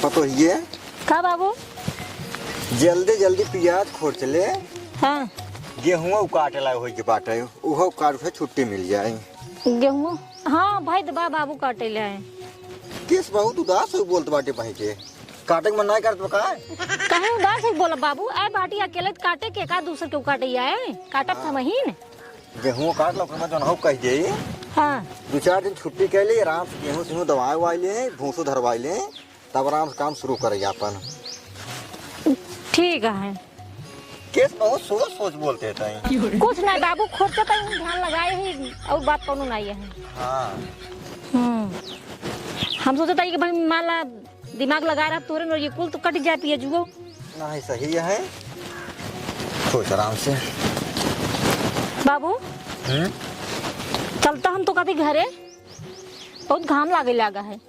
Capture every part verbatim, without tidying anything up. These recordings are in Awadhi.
पतोहिए। का बाबू? जल्दी जल्दी पियाज खोच ले। हाँ। गेहुआ काटे ला होई के बाटे, उहो काट के छुट्टी मिल जाए। गेहुआ? हाँ भाई, तो बा बाबू काटे ले आए। केस बहुत उदास हो बोलत बाटे भाई के। काटे के मन नाहीं करत बा का? काहे उदास है बोला बाबू? आए बाटी अकेले त काटे के का, दूसर के काटे आए? काटब त हमहिन। गेहूं काट लो, ओकर बाद जौन हो कह दे। हाँ। दो चार दिन छुट्टी कर ले, आराम से गेहूं सेहूं दवाई वाई ले, भूसो धरवाई ले, तब आराम से काम शुरू करे आपन। ठीक है। केस बहुत सोच सोच बोलते हैं ताई। कुछ नहीं बाबू, खोचत ही ध्यान लगाए ही, और बात कौनो नहीं है। हाँ। हम्म। हम सोचत ही कि भाई मान ला दिमाग लगा रहा तोरे न, ये कुल तो कट जाए पिया जुओ। नहीं, सही है। सोच आराम से। बाबू, हम्म? चलता हम तो कभी घरे, बहुत घाम लागे लागा है।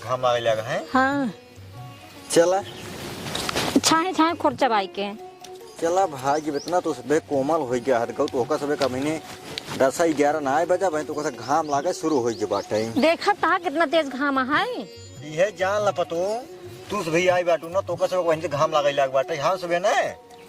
घाम लागे लागा है? हाँ। चला। छाहे छाहे खोर चबाई के। चला भाई, जब इतना तो सबे कोमल हो गया हर गौ, तो ओका सबे का महीने दस ग्यारह ना आए बजा भाई, तो ओका से घाम लागे शुरू हो गए बाटे। देखत हा कितना तेज घाम है। इहे जान ला पतो, तू से भी आई बाटू ना, तो ओका सबे वहीं से घाम लागे लाग बाटे। हाँ सबे ने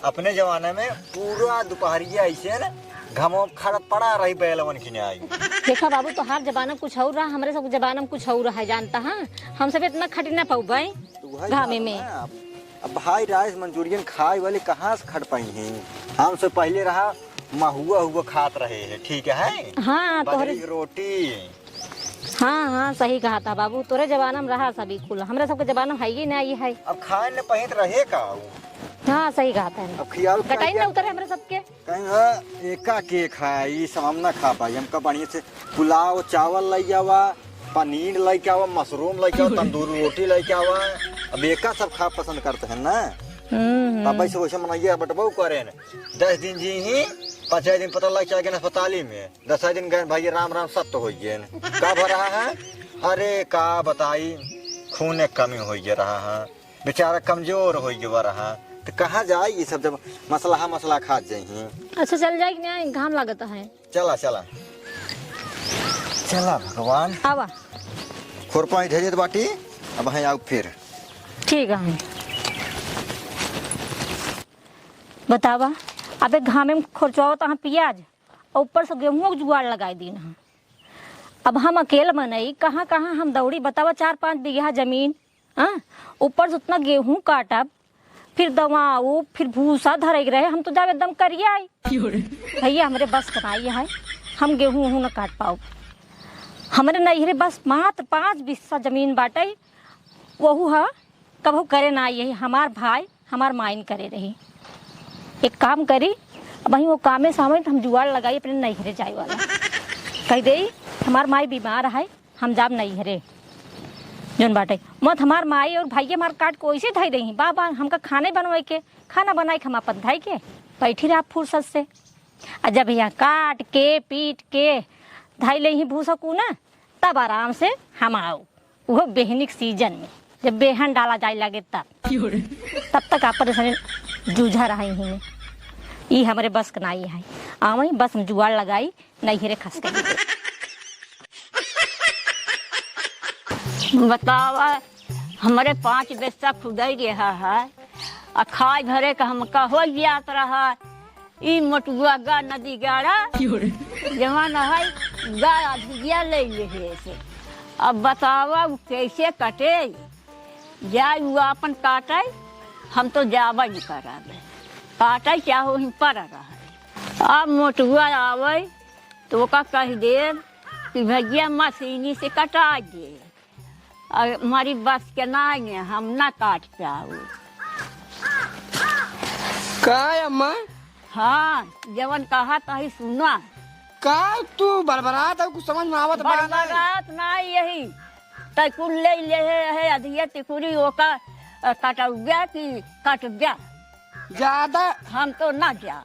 अपने जमाने में पूरा दोपहरिया ऐसे न घामों खड़ा पड़ा रही बैलवन की न्याय। देखा बाबू, तोहार जमाना कुछ और रहा, हमरे सब जमाना में कुछ और रहा, जानता हा? हम सब इतना खट ना पाऊ भाई तो वही घामे बात में। ना, अब, अब भाई राइस मंचूरियन खाए वाले कहाँ से खट पाई हैं? हमसे पहले रहा महुआ हुआ खात रहे हैं, ठीक है? हाँ, बाजरे तोहरे की रोटी। हाँ, हाँ, सही कहा था बाबू, तोरे जमाना में रहा सभी कुल, हमरे सबके जमाना में है ही ना, ये है। अब खाए न पहित रहे का उ? हाँ, सही कहा था। अब खियाल गटाई कहिया? ना उतरे हमरे सबके। कहीं, हाँ, एका के खाई, सब हम ना खा पाई। हमका बढ़िया से पुलाव, चावल लई आवा, पनीर लई के आवा, मशरूम लई के आवा, तंदूरी रोटी लई के आवा। अब एका सब खा पसंद करते हैं ना। हम्म, हम्म। तब ऐसे वैसे मनैया बटबो करे न। दस दिन जी ही, पाँच दिन पता लग चल गए अस्पताली में। दस दिन गए भाई, राम राम सत्य हो गए। का भर रहा है? अरे का बताई, खून एक कमी हो गया रहा है। बेचारा कमजोर होइ गवा रहा, तो कहाँ जाई ये सब जब मसलहा मसला खात जाई? अच्छा, चल जाए कि नहीं, घाम लागत है। चला, चला, चला भगवान। आवा। खुरपा ही धैर्य बाटी, अब हैं आउ फिर। ठीक है। बतावा, अबे घामे में खोरचवावत अहाँ पियाज, और ऊपर से गेहूं के जुगाड़ लगाई दीन है। अब हम अकेल मनई, कहाँ कहाँ हम दौड़ी, बतावा, चार पाँच बीघा जमीन, हाँ, ऊपर से उतना गेहूं काटब, फिर दवाऊ, फिर भूसा धरे के रहे, हम तो जाब एकदम करिया आई। भैया, हमरे बस के नाई है, हम गेहूं उहूं न काट पाउब। हमरे नैहरे बस मात्र पाँच बिस्सा जमीन बाटे, वहू ह कबहू करे ना आई, हमार भाई हमार माइन करे रही। एक काम करी, अब वहीं वो कामे से आवई त हम जुगाड़ लगाई अपने नैहरे जाए वाला। कह देई, हमार माई बीमार है, हम जाब नैहरे। जौन बाटे, मत हमार माई और भाई हमार काट के वैसे धई देही, बा, बा, हमका खाने बनवाई के, खाना बनाई के हम अपन धई के बैठी रहा फुर्सत से। आ जब यहाँ काट के, पीट के धई लेही भूसा कूना, तब आराम से हम आउब। उहो बेहनी के सीजन में, जब बेहन डाला जाए लागे तब। तब तक आप परेशानी जूझा रहा यहीं में। ई हमरे बस के नाई है। आवई बस हम जुगाड़ लगाई, नैहरे खस के। बतावा, हमरे पाँच बिस्सा खुदई रहा है, आ खाए भरे का हमका हो जात रहा। ई मोटुआ गा नदी गाड़ा, जवान है, गा अधिया ले ले है से। अब बतावा, उ कैसे कटे? जाए उ आपन काटे, हम तो जाबे न कराबे। काटे चाहो ही पर रहे। अब मोटुआ आवे, तो ओका कह देब कि भैया, मशीनी से कटा दे। अ, हमारी बस के नाई है, हम ना काट पाउब। का अम्मा? हाँ, जवन कहा तही सुना। का तू बड़बड़ात है, कुछ समझ में आवत बा ना? बड़बड़ात ना यही, तै कुल ले ले है, है अधिया तिकुरी ओका, अ, कटौगा कि कटौगा? ज्यादा हम तो ना जा।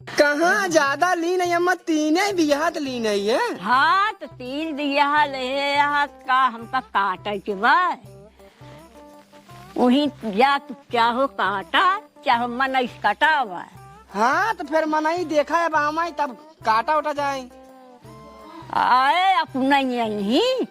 कहाँ ज्यादा लीन है अम्मा, तीने बिगहा त लीन है ये। हाँ, तो तीन बिगहा ले, यहाँ का हमका काटे के बा। वहीं जा तू चाहो काटा, चाहो मनई से कटावा। हाँ, तो फिर मनई देखा है बामाई, तब काटा उटा जाए। आए अपना यहीं,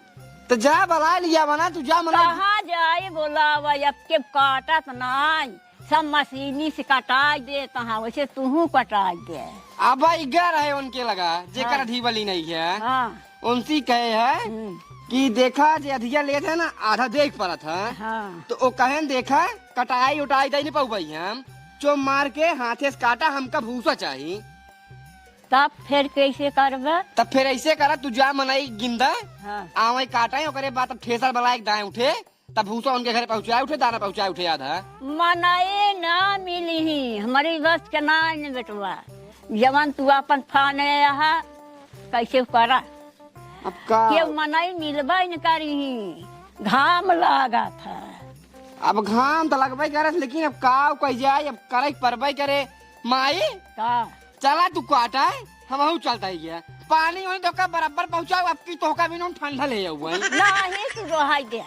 तो जा बलाइ लिया बना, तू जा मना। कहाँ जाई बोलावा, अब के काटत नाई, सब मशीनी से कटाइ देत हैं, वैसे तुहूँ कटाइ दे। अब इगर है उनके लगा, जेकर हाँ। ढीबली नहीं है, हाँ। उनसे कहे है हम्म। कि देखा जे अधिया लेत है ना, आधा देख परत है, हाँ। तो वो कहेन देखा कटाई उटाई दे नहीं पाउबई हम, चो मार के हाथे से काटा, हमका भूसा चाही। तब फिर कैसे करबे? तब फिर ऐसे करा, तू जा मनई गिंदा, हाँ। आवै काटे, ओकरे बाद तब ठेसर बलाए के दाएं उठे, तब भूसा उनके घरे पहुँचाए उठे, दाना पहुँचाए उठे आधा। मनई ना मिली ही, हमरी बस के ना है बेटवा। जवन तू अपन फाने यहाँ कैसे करा? अब का? केहू मनई मिलबे न करी ही, घाम लागत है। अब घाम तो लगबे करे, लेकिन अब का कही जाए, अब करे के परबे करे। माई, का? चला तू काटा, हमहू चलता ही है। पानी होई तो का बराबर पहुँचाओ, अब की तोहका भी नोन ठंडा ले जाऊँ है। नाही तू रहाई दे।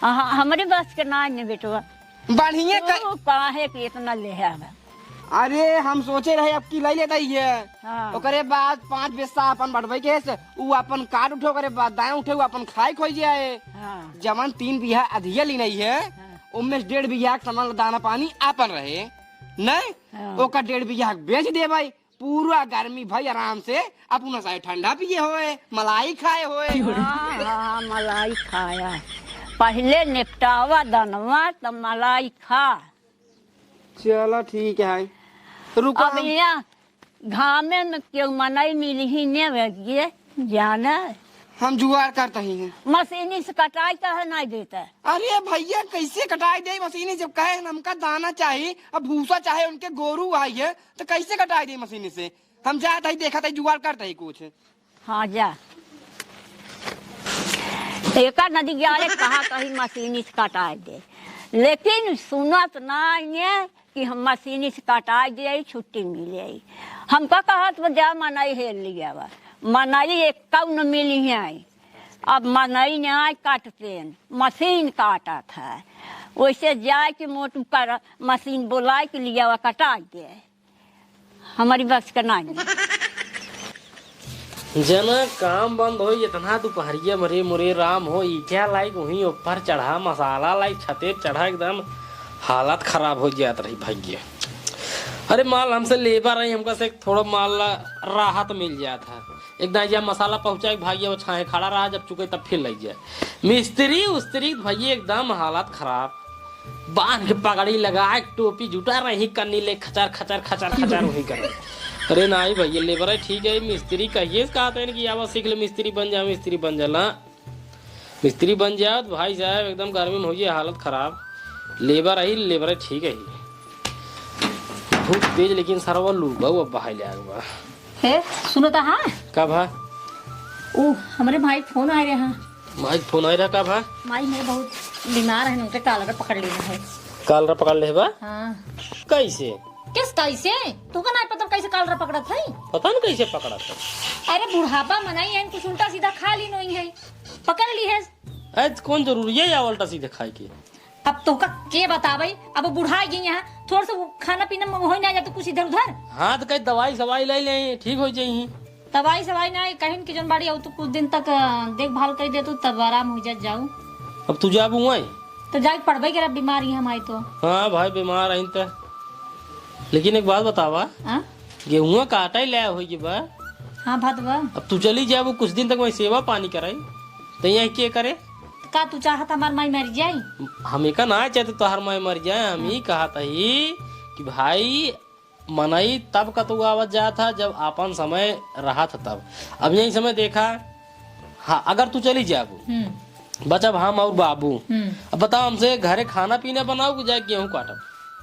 हाँ, हमरे बस के ना है बेटवा। बढ़िया कर तू काहे के इतना ले आवा? अरे, हम सोचे रहे अब की ले लेता ही है। हाँ। ओकरे बाद पाँच बिस्सा अपन बढ़बे के से, उ अपन काट उठे, ओकरे बाद दाएं उठे, उ अपन खाए खोई जाए। हाँ। जवन तीन बीघा अधिया ली नहीं है, हाँ। उनमें से डेढ़ बीघा के सामान दाना पानी आपन रहे, नहीं? हाँ। ओकर डेढ़ बीघा के बेच देबे, पूरा गर्मी भाई आराम से अपना साए ठंडा पिए होए, मलाई खाए होए। हाँ, हाँ, मलाई खाया। पहिले निपटावा दनवा, तब मलाई खा। चला ठीक है, रुका अब हम। यहाँ घामे में केहू मनई मिली ही ने, ये जाने। हम जुगाड़ करता ही हैं। मशीनी से कटाई काहे नहीं देता? अरे भैया, कैसे कटाई दे मशीनी? जब कहे हमका दाना चाही, अब भूसा चाहे, उनके गोरू आई है, तो कैसे कटाई दे मशीनी से? हम जात ही, देखत ही, जुगाड़ करत ही कुछ। हाँ, जा। एका नदी ग्याले कहा कहीं मशीनी से कटाई दे, लेकिन सुनत ना ये कि हम मशीनी से कटाई दे, छुट्टी मिले। हमका कहत बा, जा मनई हेर लिया बा, मनई एक कौन मिली है। अब मनई ने आए काटते हैं, मशीन काटत है, वैसे जाए कि मोटू कर मशीन बोलाए के लिया बा, कटाई दे। हमारी बस का नाहीं। जना काम बंद होई, इतना दुपहरिया में रे मोरे राम हो, ईटा लाइक वहीं ऊपर चढ़ा, मसाला लाइक छते चढ़ा, एकदम हालत खराब हो जात रही भैया। अरे माल हमसे लेबर रही, हमका से थोड़ा माल ला राहत मिल जात है। एकदम या मसाला पहुँचाए भागिया, वो छाहे खड़ा रहा, जब चुके तब फिर लग जाए। मिस्त्री उस्त्री भैया एकदम हालत खराब। बांध के पगड़ी लगाए, टोपी जुटा रही, कन्नी ले खचर, खचर, खचर, खचर वही करे। अरे नाहीं भैया, लेबर है, ठीक है, मिस्त्री कहिए से कहते हैं कि आवा सीख ले, मिस्त्री बन जा, मिस्त्री बन जा ना। मिस्त्री बन जाओ तो भाई साहब, एकदम गर्मी में होइए हालत खराब। लेबर आई, लेबर है, ठीक है। बहुत तेज, लेकिन सरवा लू, बहु अब बहाई ले आग बा। हे, सुनो तो हाँ। का भा? ऊ, हमरे माई फोन आए रहे हाँ। माई फोन आए रहा, का भा? माई मोर बहुत बीमार है, उनके कालरा पकड़ लेना है। कालरा पकड़ ले बा? हाँ। कैसे? किस कैसे? तोका नाहीं पता कैसे कालरा पकड़त है? पता न कैसे पकड़त है। अरे बुढ़ापा मनई है, कुछ उल्टा सीधा खा ली नहीं है, पकड़ ली है। आज कौन जरूरी है या उल्टा सीधा खाए के? अब तोका के बतावे, अब बुढ़ा गई यहाँ, थोड़ा सा वो खाना पीना में होई ना जाए तो कुछ इधर उधर। हाँ, तो कहीं दवाई सवाई ले ले, ठीक हो जाई। दवाई सवाई ना, कहीं की जौन बाड़ी, अब तो कुछ दिन तक, अ, देखभाल कर दे तू, तब आराम हो जात जाऊ। अब तू जाबू वहीं? तो जाके पड़बे करे, अब बीमार ही हम आई तो। हाँ भाई, बीमार आई तो। लेकिन एक बात बतावा, हाँ? गेहुआ काटे ले होई के बा। हाँ, बात बा। अब तू चली जाबू, कुछ दिन तक वहीं सेवा पानी कराई, तो यहाँ के करे? का तू चाहत हमार माई मर जाई? हम एका ना चाहते तोहार माई मर जाए, हम हाँ। ई कहत ही कि भाई मनई तब कतौ आवत जात है जब आपन समय रहत है तब। अब यही समय देखा, हाँ, अगर तू चली जाबू, हम्म। बचब हम और बाबू। हम्म। अब बताओ हमसे घरे खाना पीना बनाओ कि जाके गेहूँ काटब?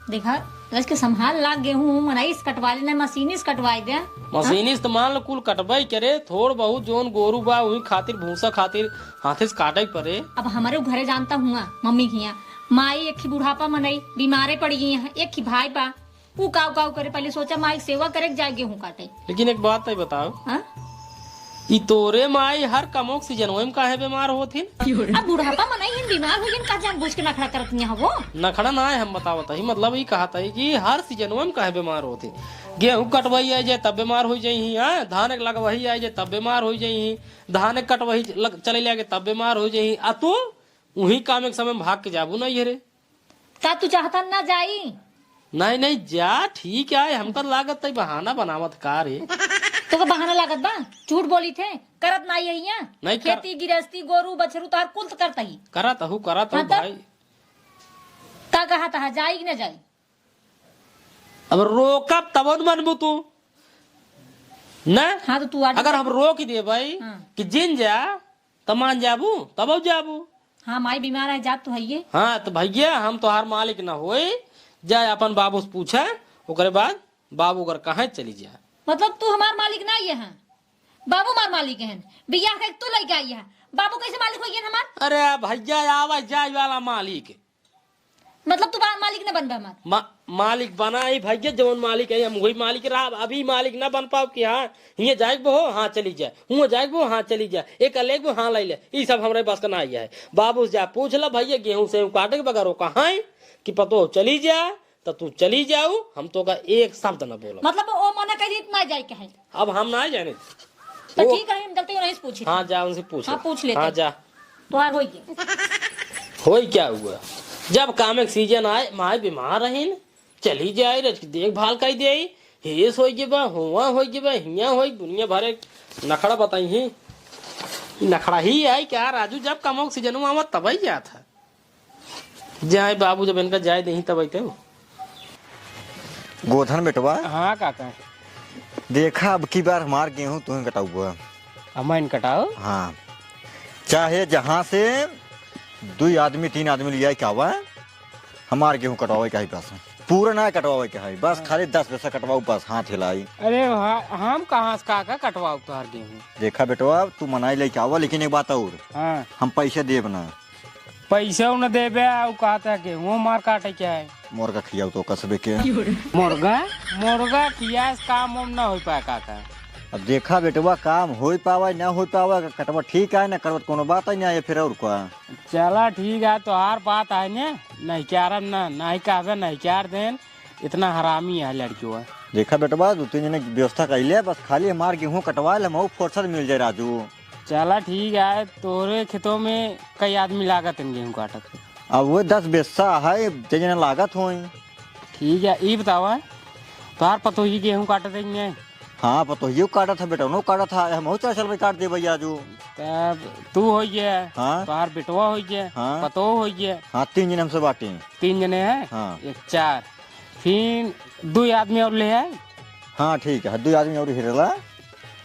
देखा, बस के संभाल ला, गेहूँ मनई से कटवा लेना, मशीनी से कटवाई दे। मशीनी से तो मान लो कुल कटबे करे, थोड़ बहुत जोन गोरू बा वही खातिर भूसा खातिर हाथे से काटे के पड़े। अब हमारे घरे जानता हुआ मम्मी के यहाँ माई एक ही बुढ़ापा मनई बीमारे पड़ गई है, एक ही भाई बा, ऊ काव काव करे, पहले सोचा माई के सेवा करे के जाए गेहूँ काटे। लेकिन एक बात है बताओ, हाँ? ई तोरे माई हर कमोक सीजनवे में काहे बीमार होत हिन? अब बुढ़ापा मनई हिन, बीमार होइ गइन, का जानबूझ के नखड़ा करत हियाँ हो? नखड़ा ना है, हम बतावत हई, मतलब ई कहत हई कि हर सीजनवे में काहे बीमार होत हिन? गेहूँ कटवही आइ जाए तब बीमार होइ जइहीं, हाँ? धान के लगवही आइ जाए तब बीमार होइ जइहीं, धान के कटवही लग-, चले लागे तब बीमार होइ जइहीं। आ तू उही काम एक समय में भाग के जाबू ना ये रे। का तू चाहता ना जाई? नहीं, नहीं, जा, ठीक है, हमका लागत है बहाना बनावत का रे? तोका बहाना लागत बा? झूठ बोली थे, करत ना यही है। नहीं कर- खेती गिरस्ती, गोरू बछरू तोहार कुल त करत ही। करत हूँ, करत हूँ हाँ, तब? भाई। का कहा था, जाई कि ना जाई? अब रोकब तब न मनबू तू, ना? हाँ, तो तू आ अगर हम रोक ही दे भाई हाँ। कि जिन जा, त मान जाबू, तब जाबू। हाँ, माई बीमार है, जात तो हइये। हाँ, तो भैया, हम तोहार मालिक ना होई, जा अपन बाबू से पूछा, ओकरे बाद बाबू अगर कहाँ चली जा। मतलब तू हमार मालिक ना ये है, बाबू हमार मालिक है, बियाह के तू लेके आई है, बाबू कैसे मालिक होइए हमार? अरे भैया, आवा जाए वाला मालिक। मतलब तू बा-, मालिक ना बनबे हमार? मा-, मालिक बना ही भैया, जवन मालिक है, हम वही मालिक रहा, अभी मालिक ना बन पाओ कि हाँ, हियाँ जाए के बो, हाँ चली जाए, हुआँ जाए के बो, हाँ चली जाए, एक लेके बो, हाँ ले ले, ई सब हमरे बस का ना आइया है। बाबू से जा पूछ ला भैया, गेहूँ से काटे के बगैर वो कहाँ है कि पतो चली जा, त तू चली जाऊ, हम तोका एक शब्द ना बोलब। मतलब ओ मना करी त ना जाए के है? अब हम ना जाने। तो ओ ठीक है, हम गलती नहीं से पूछी। हाँ, जा उनसे पूछ हाँ, ले। पूछ लेते हाँ, हैं। जा। तोहार होई गया। होई क्या हुआ? जब काम एक सीजन आए, माई बीमार रहीन, चली जाए, रच के देखभाल कर दे, हेस होई के बा, हुआ होई के बा, हियाँ होई, दुनिया भर एक नखड़ा बताई ही। नखड़ा ही आई क्या राजू, जब कमो के सीजन में आवा तब ही जात है। जाए बाबू, जब इनका जाए देही तब अइते हो। गोधन बेटवा। हाँ काका। देखा, अब की बार हमार गेहूँ तुहीं कटउबा। अमैन कटाओ? हाँ, चाहे जहाँ से दुई आदमी, तीन आदमी लियाई के आवा, हमार गेहूँ कटवावे के है बस। पूरा ना कटवावे के है, बस हाँ। खाली दस पैसा कटवाऊ, बस हाथ हिलाई। अरे हा-, हम कहाँ से काका कटवाऊ तोहार गेहूँ? देखा बेटवा, तू मनाई लेके आवा, लेकिन एक बात और, हाँ। हम पैसे देब ना। पैसा न देबे, आउ कहता गेहूँ मार काटे के है। मुर्गा खियाऊ तो कसबे के। मुर्गा? मुर्गा खिया से काम उम ना हो पाए काका। अब देखा बेटवा, काम हो पावे, ना हो पावे, कटवा ठीक है, ना करवत कोनो बात है, ना ये फिर और का। चला ठीक है, तोहार बात है ने, नहीं क्यारम ना, नहीं कहबे, नहीं क्यार देन, इतना हरामी है लड़कियों। देखा बेटवा, दो तीन जने की व्यवस्था कर ले, बस खाली हमार गेहूँ कटवा ले, हम फुर्सत मिल जाए राजू। चला ठीक है, तोरे खेतों में कई आदमी लागत हैं गेहूँ काटत? अब वो दस बेस्सा है, जे जना लागत होई। ठीक है, ई बतावा, तोहार पतोही गेहूँ काटत है कि नहीं? हाँ, पतोहियो काटत है, बेटवनो काटत है, हमहू चार साल में काट देबै आजू। तब तू होइए, हाँ। तोहार बेटवा होइए, हाँ। पतोह होइए। हाँ, तीन जने हमसे बाटे। तीन जने हैं? हाँ। एक चार। फिर दुई आदमी और ले आए। हाँ, ठीक है, दुई आदमी और हेरेला।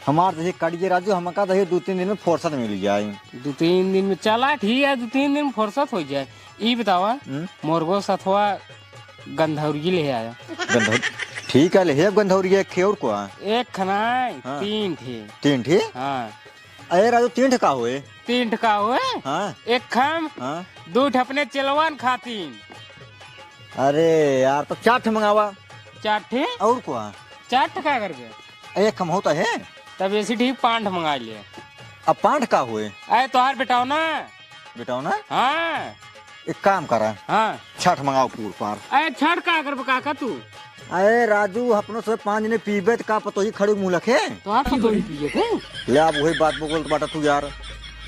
हमार जैसे कट गए राजू, हमका तो ये दो तीन दिन में फुर्सत मिल जाए। दो तीन दिन में चला, ठीक है, दो तीन दिन में फुर्सत हो जाए। ई बतावा, हम्म? मोरगो सथवा गंधौरी ले आया। गंधौरी, ठीक है, ले आया गंधौरी एक खे और को? एक खनाए, हाँ। तीन ठे। तीन ठे? हाँ। अरे राजू, तीन ठे का होए? तीन ठे का होए? हाँ। एक खम, हाँ। दो ठे अपने चेलवन खातीन। अरे यार, तो चार ठे मंगावा। चार ठे? और को? चार ठे का करबे? एक खम होता है। तब ऐसी ठीक पाँच ठे मंगा लिए। अब पाँच ठे का होए? अरे तोहार बेटवना। बेटवना? हाँ। एक काम करा। हाँ। छठ मंगाओ पूर पार। अरे छठ का करबे काका तू? अरे राजू, अपनो से पाँच जने पीबे त का पतोही खड़ू मुँह लखे? तोहार पतोही पिए थे? ले, अब वही बात बोलत बाटा तू यार।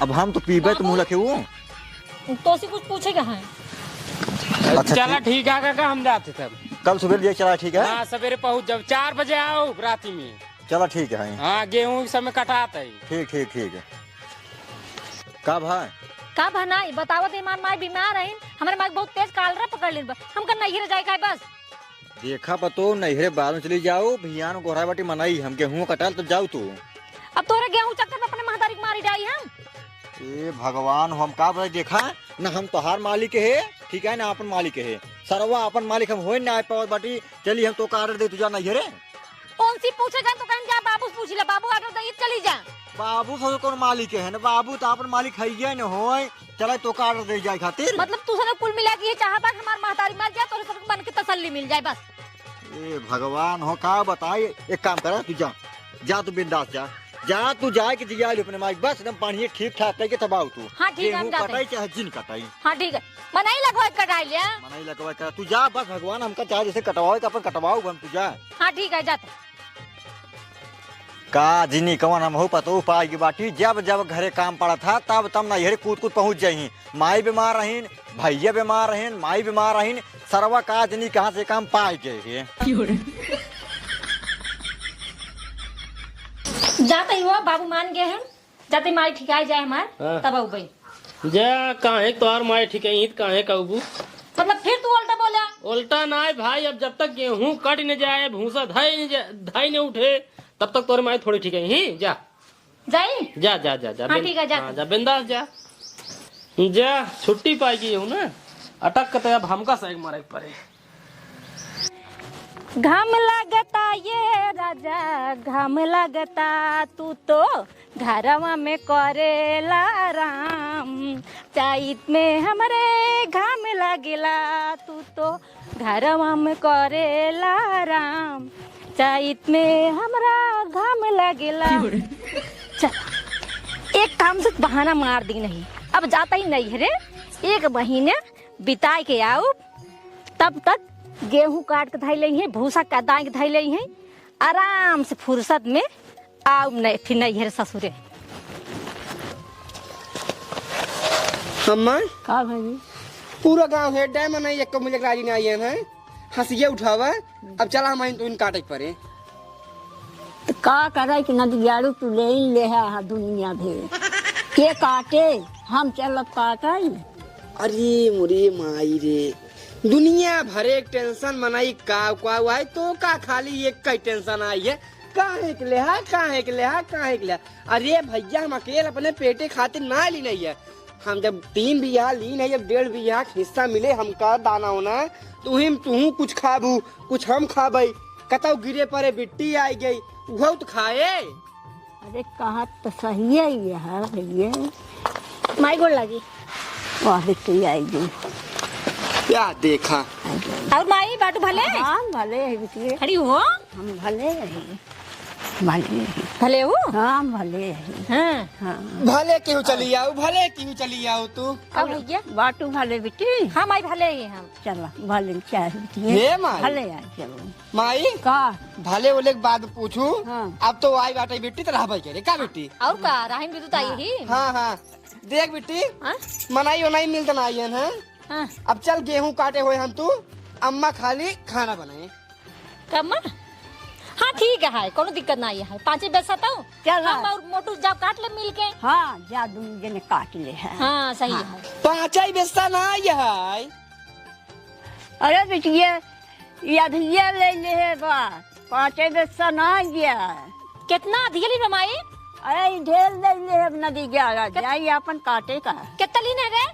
अब हम तो पीबे त मुँह लखे वो। तोसे कुछ पूछे का है? अच्छा, चला ठीक। ठीक है काका, हम जाते तब। कल सुबह लिए चला, ठीक है? हाँ, सवेरे पहुँच जाओ, चार बजे आओ राती में। चला ठीक है। हाँ, गेहूँ इस समय कटात है। ठीक, ठीक, ठीक है। का भा? का भा नाई, बतावत है, हमार माई बीमार है, हमारे माई बहुत तेज कालरा पकड़ लेन बा, हमका नैहरे जाए का है बस। देखा पतो, नैहरे बाद में चली जाओ, भियान गोहरा बाटी मनाई, हम गेहूँ कटाल तो जाओ तू। अब तोहरे गेहूँ चक्कर में अपने महतारी के मारी जाई हम। ए भगवान, हम का बताई, देखा ना, हम तोहार मालिक है, ठीक है ना, अपन मालिक है, सरवा अपन मालिक हम होए ना आए पावत बाटी। चली, हम तोका order दे, तू जा नैहरे। उनसे पूछे गन तो कहन जा, बाबू से पूछ ले, बाबू order दे, चली जा। बाबू से कौन मालिक है ना, बाबू तो अपन मालिक है ये न होए। चला, तोका order दे जाए खातिर। मतलब तू सब कुल मिला के ये चाहबा कि हमार महतारी मर जाए, तोरे सब मन के तसल्ली मिल जाए बस। ए भगवान हो, का बताई, एक काम करा, तू जा, जा तू बिंदास जा, जा, तू जाए के जिया ले अपने माई, बस एकदम पानी ठीक ठाक कइके तब आउ तू। हाँ, ठीक है, हम गेहूं जाते कटाई हैं। चाहे जिन कटाई। हाँ, ठीक है। मनई लगवा के कटाई लिया। मनई लगवा के, तू जा, बस भगवान हमका चाहे जैसे कटवावे के अपन कटवाउ, हम तू जा। हाँ, ठीक है, जाते। का जिनी कवन हमहू पतोह पाई की बाटी, जब जब घरे काम पड़त हा, तब तब नैहरे कूद कूद पहुँच जाई। माई बीमार रहीन, भैया बीमार रहीन, माई बीमार रहीन, सरवा का जनी कहाँ से काम पाए गए हे। जाते ही हुआ, बाबू मान गए हैं, जाते माई ठिकाई जाए हमार, हाँ। तब अउबे। जा, काहे तोहार माई ठिकाई ही, काहे कहबू? मतलब फिर तू उल्टा बोला? उल्टा नाय भाई, अब जब तक गेहूं कट न जाए, भूसा धई न जा-, धई न उठे, तब तक तोरे माई थोड़ी ठिकाई ही, जा। जाई? जा, जा, जा, जा, हाँ, बिन-, ठीक है, जा हाँ, तू। जा, बिंदास जा। जा, छुट्टी पाई गई हूँ ना, अटक के तो अब हमका सैग मारे के पड़े। घाम लागता ये राजा, घाम लागता, तू तो घरवा में करेला आराम। चैत में हमरे घाम लागेला, तू तो घरवा में करेला आराम, चैत में हमरा घाम लागेला। चल, एक काम से बहाना मार दी नहीं, अब जाता ही नैहरे, एक महीने बिताए के आउब, तब तक गेहूं काट के धई लई है, भूसा कदाई के धई लई है, आराम से फुर्सत में आउब नहीं, फिर नैहर ससुरे। अम्मा, का भाई? पूरा गांव हेड है, मने एक को मुझे राजी नहीं आए हैं। हंसिए उठावा, अब चला हम तू इन काटे के परे। त का करे कि नदियारू तू ले ही ले है, हा दुनिया भे। के काटे, हम चलब काटे। अरे मोरे माई रे, दुनिया भरे के टेंशन मनाई का, का हुआ है, तो का खाली एक का टेंशन आई है, काहे के लेहा, काहे के लेहा, काहे के लेहा? अरे भैया, हम अकेल अपने पेटे खातिर ना ली नहीं है। हम जब तीन बीघा लीन है, जब डेढ़ बीघा के हिस्सा मिले हमका दाना होना, तो उही में तुहू कुछ खाबू, कुछ हम खाबई। कतौ गिरे परे बिट्टी आई गई, उहौ तो खाए। अरे, कहत तो सही है ये, हाँ भैया। माई गोड़ लागी। वाह, बिट्टी आई गई। क्या देखा? और माई, बाटू भले? हाँ, भले है बिटिया। खड़ी हो। हम भले हैं, भले हैं। भले हो? हाँ, हम भले हैं। हाँ। हाँ। भले केहू चली आऊ, भले केहू चली आऊ तू। का भैया? बाटू भले बिट्टी। हाँ माई, भले ही हम। चला, भले चाहे बिट्टी। हे माई। भले आ, चलो। माई, का? भले ओले के बाद पूछू। हाँ। अब तो आई बाटे बिट्टी, तो रहबे करे। का बिट्टी? और का? राहिन भी तो आई ही। हाँ, हाँ। देख बिट्टी, हाँ? मनई ओनई मिलत ना आई है। हाँ। अब चल गेहूं काटे होए हम तू, अम्मा खाली खाना बनाए। कम्मा? हाँ, ठीक है, कौनो दिक्कत ना है। पाँचे बेस्सा तो चल, हम हाँ। और मोटू जाओ काट ले मिल के। हाँ, जा, दुनू जने काट ले है। हाँ, सही हाँ। है। पाँचे बेस्सा ना है। अरे बिटिया, ये अधिया ले ले है बा, पाँचे बेस्सा ना गया। कितना अधिया ली बा माई? अरे, ई ढेर ले ले है, अब नदी गया, जाई अपन काटे का। कितना लीन है रे?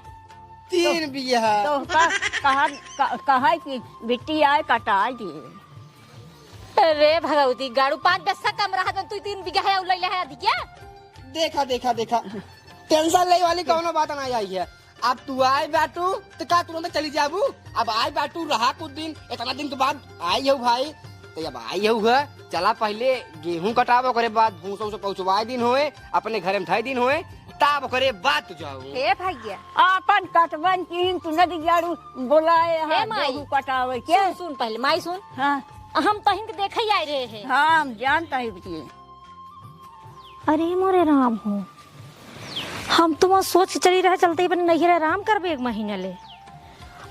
तीन तो, बीघा। तो का, कहा, का, कहा कि बिट्टी आए कटा दिए। अरे भगवती, गाड़ू पाँच बेस्सा कम रहा तो तू तीन बीघा है, उ ले ले है अधिया? देखा, देखा, देखा, टेंशन ले वाली कौनो बात ना आई है। अब तू आए बाटू, तो का तुरंत चली जाबू? अब आए बाटू, रहा कुछ दिन, इतना दिन के बाद आई हो भाई, तो अब आई हो है, चला पहले गेहूं कटाबो, ओकरे बाद भूसा उसा पहुंचवाए दिन होए, अपने घरे में ढाई दिन होए, तब ओकरे बाद तू जाओ। हे भैया, आपन कटवन किहिन तू नदी जाड़ू बोलाए हे हाँ, माई। गेहूं कटावे के। सुन, सुन पहले, माई सुन। हाँ। हम तहिन के देखे ही आए रहे हैं। हाँ, हम जानता है बिटिया। अरे मोरे राम हो, हम तो वहाँ सोच के चली रहे, चलते ही अपने नैहरे आराम करबे एक महीना ले।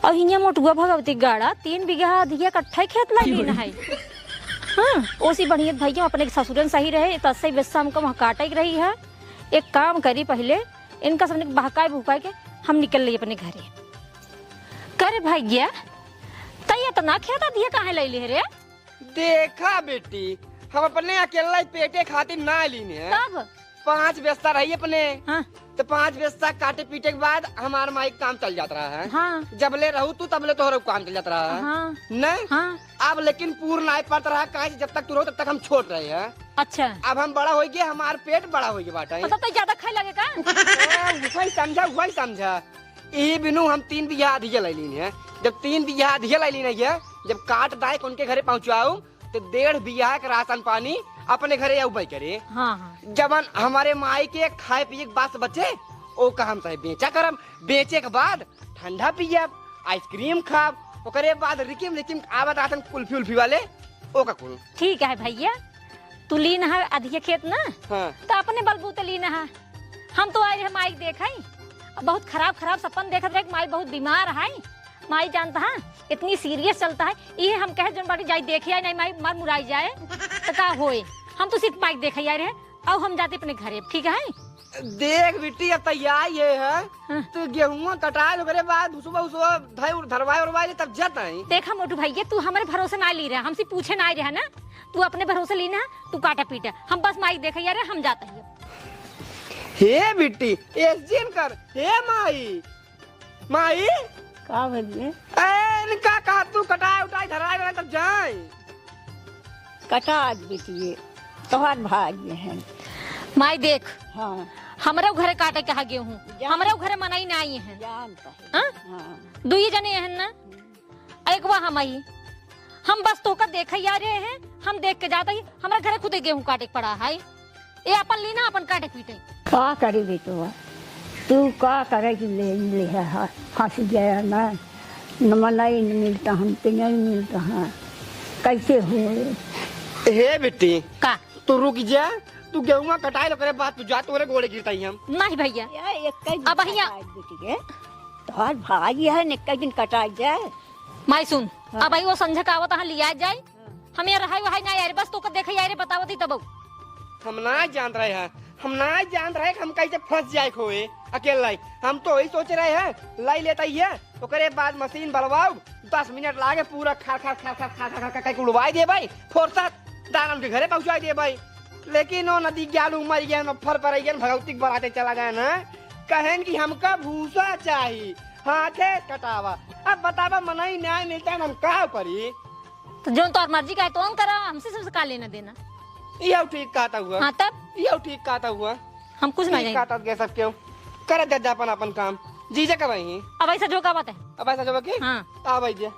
और हियाँ मोटुआ भगवती गाड़ा तीन बीघा अधिया कट्ठा ही खेत लाई लीन है। हाँ, ओसी बढ़िया भैया अपने ससुरन सही रहे, तो अस्से बेस्सा हमको वहाँ काटे के रही है। एक काम करी, पहले इनका सबने बहकाए भुकाए के हम निकल ली अपने घरे। करे भैया, तै इतना खेत अधिया काहे ले ले रे? देखा बेटी, हम अपने अकेला ही पेटे खातिर ना लीने हैं। तब? पाँच बेस्ता रही अपने। हाँ। तो पाँच बेस्ता काटे पीटे के बाद हमार माई काम चल जात रहा है। हाँ। जबले रहू तू तबले तोहरा काम चल जात रहा है। हाँ। नहीं? हाँ। अब लेकिन पूर नाय पड़त रहा, काहे से जब तक तू रहो तब तक हम छोट रहे हैं। अच्छा। अब हम बड़ा होई गए, हमार पेट बड़ा होई गए बाटे। मतलब तो ज्यादा खाए लगे का? ए, वही समझा, वही समझा। ई बिनु हम तीन बीघा अधिया ले लीन है। जब तीन बीघा अधिया ले लीन है, जब काट दाए के उनके घरे पहुँचाऊ, तो डेढ़ बीघा के राशन पानी अपने घरे अउबइ करे। हाँ, हाँ। जवन हमरे माई के खाए पिए के बात बचे, ओका हम चाहे बेचा करब, बेचे के बाद ठंडा पियब, आइसक्रीम खाब, ओकरे बाद रिकिम रिकिम आवत आतन कुल्फी उल्फी वाले, ओका कुल। ठीक है भइया, तू लीन है अधिया खेत ना, हाँ। तो अपने बलबूते लीन है। हम तो आए रहे माई के देखइ, अब बहुत खराब खराब सपन देखत रहे कि माई बहुत बीमार है, माई जानत है इतनी सीरियस चलत है, इहे हम कहे जौन बाटी जाई देखे आई, नाहीं माई मार मुराई जाए, तो का होए। हम तो सिर्फ माई के देखइ आए रहे, अब हम जाते अपने घरे, ठीक है? देख बिट्टी, अब तैयार ये है, हाँ। तो गेहुआ कटाए ओकरे बाद भुसुबा उसुबा धई उर-, धरवाए उरवाए ले तब जात आई। देखा मोटू भइया, तू हमरे भरोसे ना ली रहा, हमसे पूछे ना आई रहा ना, तू अपने भरोसे ली ना, तू काटा पीटा, हम बस माई देखइ आए रहे, हम जात ही। हे बिट्टी, एस जी एन कर, हे माई, माई। का भइया? ए, इनका कहा तू कटाए उटाए धराए वाला तब जाए। कटा आज बिटिए, तोहार भाग्य है। माई देख, हाँ। हमरे घरे काटे कहा गेहूँ, जान- हमरे घरे मनई ना आई है। जानता है। हाँ? हाँ। दुई जने हैं ना, एक वह हम आई, हम बस तोहका देखे आ रहे हैं, हम देख के जाता ही, हमरा घरे खुदे गेहूँ काटे के पड़ा है। ए, अपन ली ना, अपन काटे पीटे। का करी बेटवा, तू का करे कि ले, ले है, फंस गया ना, न मनई न मिलता हम, के नहीं मिलता है, कैसे होए? हे बेटी, का? तू रुक जा, तू गेहुआ कटाए लो, करे बात तू जा, तोरे गोड़े गिरता ही हम। नहीं भइया। या एक दिन अब भइया। कटाए बेटी के, तोहार भाई है, एक दिन कटाए जाए। माई सुन, हाँ। अब आई वो संझा का आवत, हाँ, लिया जाए। हम यहाँ रहाई वहाई ना यार, बस तोका देखे यार, बतावत ही तब। हम ना जानत रहे हैं, हम ना जानत रहे कि हम कैसे फंस जाए खोए अकेला ही। हम तो वही सोच रहे हैं, लाई लेता ही है, ओकरे बाद मशीन बलवाऊ, दस मिनट लागे, पूरा खार खार खार खार खार खार खार करके उड़वाई दे भाई, फुर्सत दानन के घरे पहुँचाई दे भाई। लेकिन वो नदी ग्यालू मर गया, न फर पर गया, भगवती के बराते चला गया ना, कहेन कि हमका भूसा चाही, हाथे कटावा। अब बतावा, मनई न्याय मिलता है, हम का करी? तो जौन तोर मर्जी का है, तौन करा, हमसे सबसे का लेना देना? यह ठीक कहता हुआ। हाँ, तब? यह ठीक कहता हुआ। हम कुछ ना ठीक जानी। कहता गया सब क्यों? करत जा अपन, अपन काम। जीजा कब आई? अब ऐसा जो का बात है? अब ऐसा जो की? हाँ। आ भाई जे।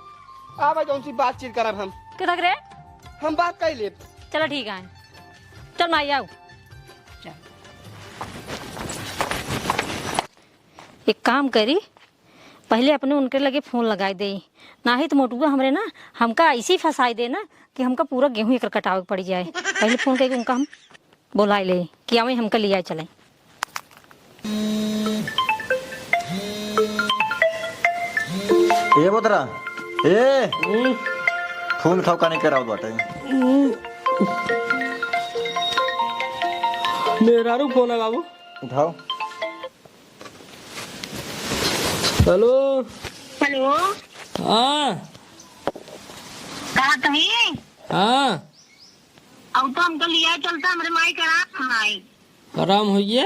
आ भाई, कौन सी बातचीत करब हम? किधर रे? हम बात कर लेब। चला ठीक है। चल माई आओ। चल। एक काम करी, पहिले अपने उनके लगे फोन लगाए देई, नाहीं तो मोटुआ हमरे ना, हमका ऐसे ही फंसाए दे ना कि हमका पूरा गेहूँ एकर कटावे के पड़ जाए। पहिले फोन करके उनका हम बोलाए ले कि आवे हमका लियाए चले। ए बोतरा, ए, हम्म? फोन उठाओ, काने कराओ बाटे। हम्म। मेहरारू फोन है बाबू। उठाओ। हेलो। हेलो। हाँ। कहा कहीं? हाँ। अब तो हमको लिया चलता, हमरे माई का आराम है। आराम हो गया?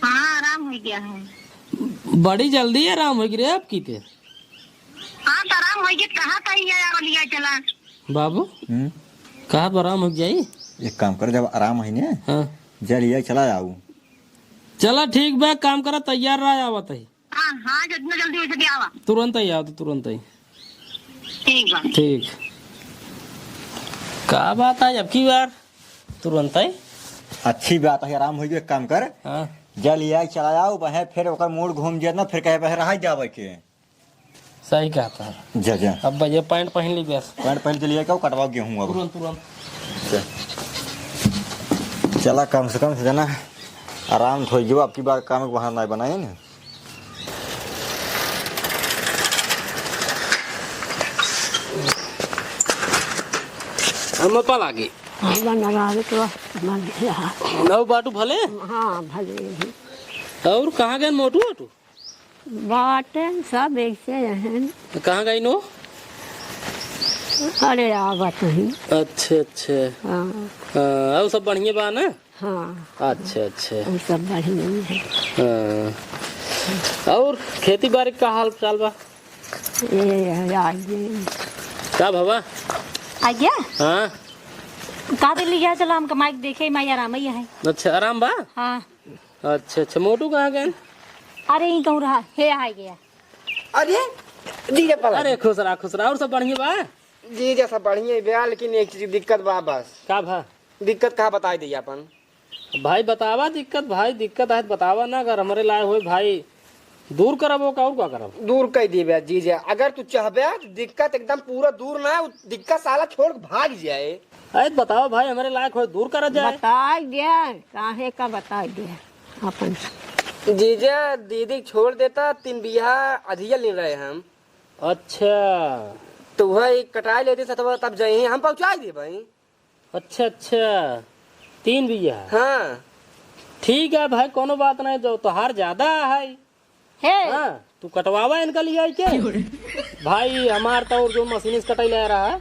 हाँ, आराम हो गया है। बड़ी जल्दी आराम हो गई रे आपकी ते। हाँ, तो आराम हो गया, कहा कहीं है, अब लिया चला। बाबू, हम्म? कहा तो आराम हो जाई। एक काम कर, जब आराम है ने, हाँ। जा लिया चला आओ। चला ठीक बा, काम करा, तैयार रहा, आवत है। हाँ, हाँ, जितना जल्दी हो सके आवा। तुरंत ही आओ, तो तुरंत ही। ठीक बा। ठीक। का बात है, अब की बार तुरंत ही? अच्छी बात है, आराम हो गई, एक काम कर। हाँ। जा लिया चला आओ, वह फिर ओकर मूड घूम जाए ना, फिर कहे वह रहा जावे के। सही कहता है। जा, जा। अब ये पैंट पहन ली बस। पैंट पहन के लिए क्या कटवाओ गेहूं अब? तुरंत, तुरंत। जा। चला, कम से कम से जना आराम तो हो गयो, अब की बार काम के बहाना नहीं बनाए ना। हम पा लागी। बना रहा तो मन रहा। नौ बाटू भले? हाँ, भले ही। और कहाँ गए मोटू ओटू? बाटेन सब ऐसे हैं। कहाँ गई नो? अरे, आवत ही। अच्छा, अच्छा। हाँ। हाँ, और सब बढ़िया बा ना? हाँ। अच्छा, अच्छा। और सब बढ़िया ही है। हाँ। और खेती बाड़ी का हाल चाल बा? ये, ये, आ गए। का भवा? आ गया? हाँ। का दे लिया चला, हमका माइक देखे, माई आराम ही है। अच्छा, आराम बा? हाँ। अच्छा, अच्छा, मोटू कहाँ गए? अरे, ई कहूँ रहा, हे आ गया। अरे, जीजा पला। अरे, खुश रहा, खुश रहा। और सब बढ़िया बा? जीजा सब बढ़िया ही बा, लेकिन एक चीज दिक्कत बा बस। का भा? दिक्कत कहा बताई दे अपन। भाई बतावा दिक्कत, भाई दिक्कत है तो बतावा ना, अगर हमरे लायक होए भाई दूर करबो का और का करब? दूर कइ देबे जीजा, अगर तू चाहबे तो दिक्कत एकदम पूरा दूर ना, उ दिक्कत साला छोड़ के भाग जाए। अरे बतावा भाई हमरे लायक होए दूर करा जाए। बताई दे, काहे का बताई दे अपन। जीजा दीदी छोड़ देता, तीन बीघा अधिया ले रहे हम। अच्छा। तो वह एक कटाई लेते सतवा तब जाए हम पहुँचाई दे भाई। अच्छा, अच्छा, तीन बीघा। हाँ। ठीक है भाई, कोनो बात नहीं, जो तोहार ज्यादा है। हे। हाँ, तू कटवावा इनका लिए आई के? भाई, हमार तो और जो मशीन से कटाई ले रहा है,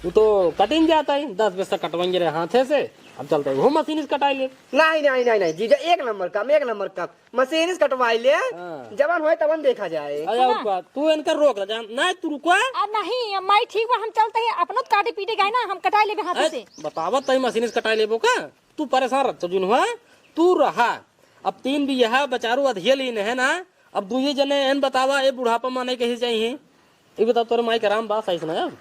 वो तो कटिन जाता है, दस बीस से कटवाएंगे रे हाथे से, अब चलते हैं, वो मशीन से कटाई ले। नहीं, नहीं, नहीं, नहीं, जीजा, एक नंबर काम, एक नंबर काम। मशीन से कटवाई ले, हाँ। जवन होए तवन देखा जाए। अरे सुना। रुकवा, तू इनका रोक ले, जान, नहीं तू रुकवा। आ, नहीं, माई ठीक बा, हम चलते हैं, अपनो तो काटे पीटे गए ना, हम कटाई लेबे हाथ ए, से। बतावत तई मशीन से कटाई लेबो का? तू परेशान रह, चजुन हुआ, तू रहा। अब तीन बीघा बचारू अधिया लीन है ना, अब दुइये जने एन बतावा, ए बुढ़ापा माने कही चाहिए। ई बताओ, तोरे माई के आराम बा सही से ना अब?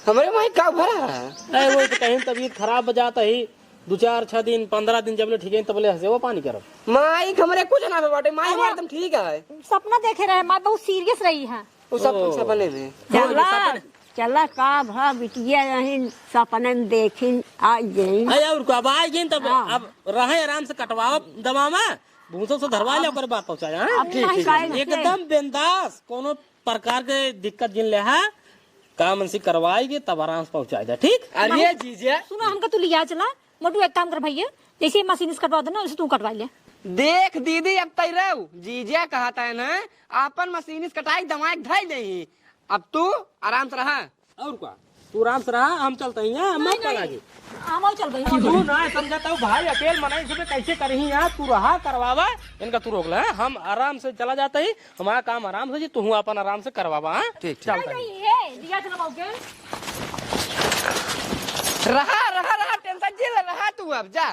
हमरे माई का भरा है? ए, वो तो कहीं तबीयत खराब बा जात ही, दो चार छह दिन, पन्द्रह दिन जब ले ठीक है, तब ले हंसे वो पानी करब। माई के हमरे कुछ ना बे बाटे, माई हमार एकदम ठीक है। सपना देखे रहे, माई बहुत सीरियस रही है। वो सब ओ। सपने में। चला, सपने। चला का भा बिटिया यहीं सपने में देखिन आ गई। अरे और का अब आ गई तब हाँ। अब रहे आराम से कटवावा दवावा, भूसो से धरवा ले ओकर बाद पहुंचाया, हाँ? अब ठीक, नहीं ठीक। काहे से? एकदम बिंदास, कोनो प्रकार के दिक्कत जिन ले है, काम से करवाई के तब आराम से पहुंचाई दे, ठीक? अरे जीजा। सुनो, हमका तू लिया चला, मोटू एक काम कर भैया, जैसे ही मशीन से कटवा देना, वैसे तू कटवा ले। देख दीदी, अब तैरऊ, जीजा कहत है ना, आपन मशीन से कटाई दवाई धई नहीं, अब तू आराम से रहा। और का? तू आराम से रहा, हम चलते हैं, हम नहीं, मत नहीं। आगे। हम और चल भाई, हम तू और। ना समझता हूँ भाई, अकेल मनाई सुबह कैसे करही यहाँ, तू रहा करवावा, इनका तू रोक ले, हाँ? हम आराम से चला जाता ही, हमारा काम आराम से जी, तू हूँ अपन आराम से करवावा, हाँ? ठीक, ठीक। चलता नहीं, ही। ये दिया चला मौके। रहा, रहा, रहा, टेंशन जिन ले, रहा तू अब, जा।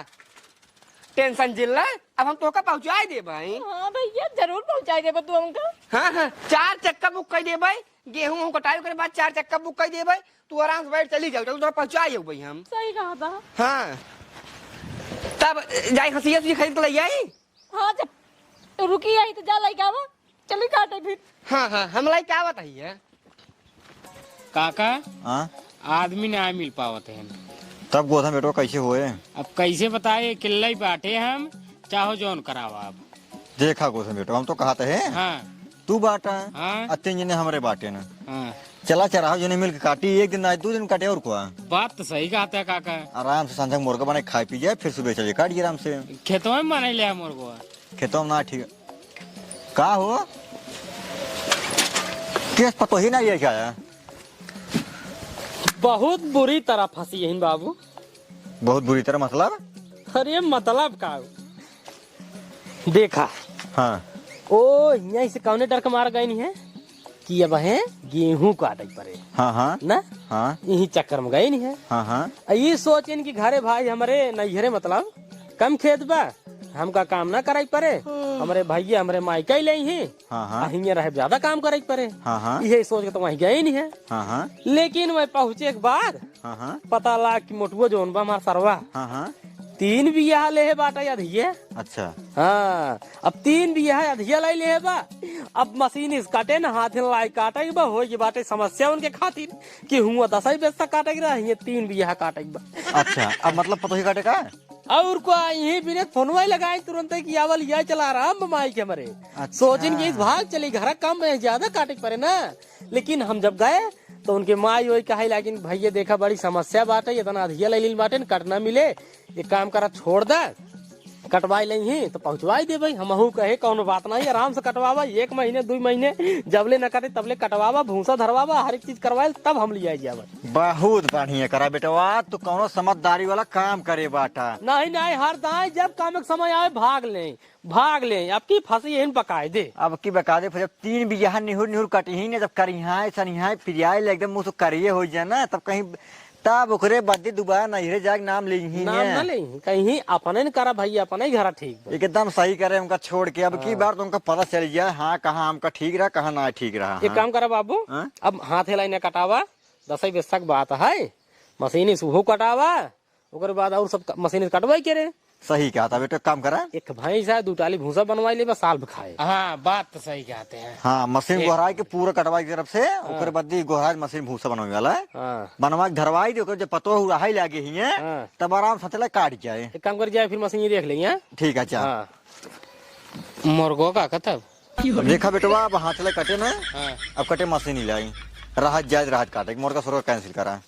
टेंशन जिन ले, अब हम तोहका पहुँचाई देब भाई। हाँ भैया, जरूर पहुँचाई देबे तू हमका। हाँ, हाँ, चार चक्का बुक कइ देब भाई, गेहूं हम कटाई ओकरे बाद चार चक्का बुक कइ देब भाई, तू आराम से बैठ चली जाओ, चल तोहका पहुँचाई देब भाई हम। सही कहा था। हाँ, तब जाई हंसिया सुई खरीद के ले आई। हाँ, जब रुकी आई तो जा लइका आवा। चली काटे फिर। हाँ, हाँ, हम लइका आवत हई है। काका, हाँ? आदमी ना मिल पावत है। तब गोधन बेटवा कैसे होए? अब कैसे बताए, अकेल्ला ही बाटे हम, चाहो जौन करावा अब। देखा गोधन बेटवा, हम तो कहत है, हाँ। तू बाटा, हाँ। आ तीन जने हमरे बाटे ना। हाँ। चला चराहो जने मिल के काटी, एक दिन ना दो दिन काटे और का। बात तो सही कहत है काका। आराम से संझा मुर्गा बनाई खाई पी जाए, फिर सुबह चले काट आराम से। खेतवा में बनाई ले मुर्गा। खेतवा में ना ठीक। का हो? केस पतोही ना लेके आया? बहुत बुरी तरह फंसी यही बाबू। बहुत बुरी तरह मतलब? अरे मतलब का? देखा। हाँ। ओ, यहीं से कौने डर के मार गए नहीं है कि अब है गेहूं काटे पड़े। हाँ, हाँ। ना? हाँ। यही चक्कर में गए नहीं है। हाँ, हाँ। आ, ये सोचेन कि घरे भाई हमरे नैहरे मतलब कम खेत बा, हमका काम ना कराई पड़े, हम्म। हमरे भैया हमरे माई कई ले ही, हाँ, हाँ। आ हियां रहे ज्यादा काम कराई पड़े। हाँ, हाँ। यही सोच के तो वहीं गए नहीं है। हाँ, हाँ। लेकिन वहीं पहुंचे के बाद हाँ, हाँ। पता लाग कि मोटुआ जौन बा हमार सरवा, हाँ, हाँ। तीन बियाह ले है बाटा अधिये। अच्छा। हाँ, अब तीन बियाह अधिया लाई ले है बा। अब मशीन से काटे ना, हाथ लाई काटे के बा, हो गई बाटे समस्या उनके खातिर कि हुआ दसई बेच तक काटे के रहा, ये तीन बियाह काटे के बा। अच्छा, अब मतलब पतोही काटे का? और को यही बिने फोनवा ही लगाए तुरंत कि आवल या चला आराम बा माई के हमरे। अच्छा। सोचिन कि इस भाग चली घर कम में ज्यादा काटे के पड़े ना, लेकिन हम जब गए तो उनके माई ओई कहे लागिन, "भैया देखा बड़ी समस्या बाटे, इतना अधिया ले लीन बाटे, कटना मिले, एक काम करा छोड़ दे, कटवाई लेही तो पहुँचवाई देबे।" हमहू कहे कौनो बात नहीं, आराम से कटवावा, एक महीने दुई महीने जबले न कटे तबले कटवावा, भूसा धरवावा, हर एक चीज करवाए तब हम लियाई जावे। बहुत बढ़िया करा बेटवा, तू कौनो समझदारी वाला काम करे बाटा। नहीं, नहीं, हर दाई जब काम के समय आवे भाग ले। भाग ले, अब की फंसी यहीं बकायदे। अब की बकायदे, फिर जब तीन बियाह निहुर निहुर कटिही ने, जब करिहाय सनिहाय फिरियाए ले एकदम मुंह से करिए हो जाए ना, तब कहीं, तब ओकरे बदे दोबारा नैहरे जाके नाम लेही नाम ने। ना लेही, कहीं अपने न करा भाई, अपने ही घरा ठीक बा। एकदम सही करे उनका छोड़ के, अब की हाँ। बार तो उनका पता चल जाए, हाँ, कहाँ हमका ठीक रहा, कहाँ ना ठीक रहा, एक हाँ। काम करा बाबू, हाँ? अब हाथे लाई ने कटावा, दसई बेसक बात है, मशीनी सुबह कटावा, ओकरे बाद और सब क-, मशीन कटवाई के रे। सही कहा था बेटा, काम करा। एक भैंस है, दू टाली भूसा बनवाई ले, बस साल भर खाए। हाँ, बात तो सही कहते हैं। हाँ, मशीन एक गोहराई के पूरा कटवाई की तरफ से, हाँ। ओकरे बाद दी गोहराई मशीन भूसा बनवाई वाला है। हाँ। बनवा के धरवाई दे, ओकर जब पतोह उड़ाई लागे ही है, हाँ। तब आराम से चला काट जाए। एक काम कर जाए, फिर मशीन ये देख लेंगे, हाँ? ठीक है, अच्छा। हाँ। मुर्गो का कतब? अब देखा बेटवा, अब हाथ ले कटे ना, हाँ। अब कटे मशीन ही लाई। राहत जायज राहत काटे, मोर का सुरवा cancel करा।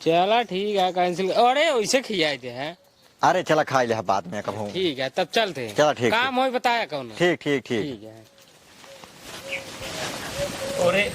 चला ठीक है, cancel। अरे वैसे खियाई दे हैं। अरे चला खाई ले बाद में कबहूँ। ठीक है, तब चलते हैं। चला ठीक, काम ठीक। होई बताया कौन? ठीक, ठीक, ठीक। ठीक है। अरे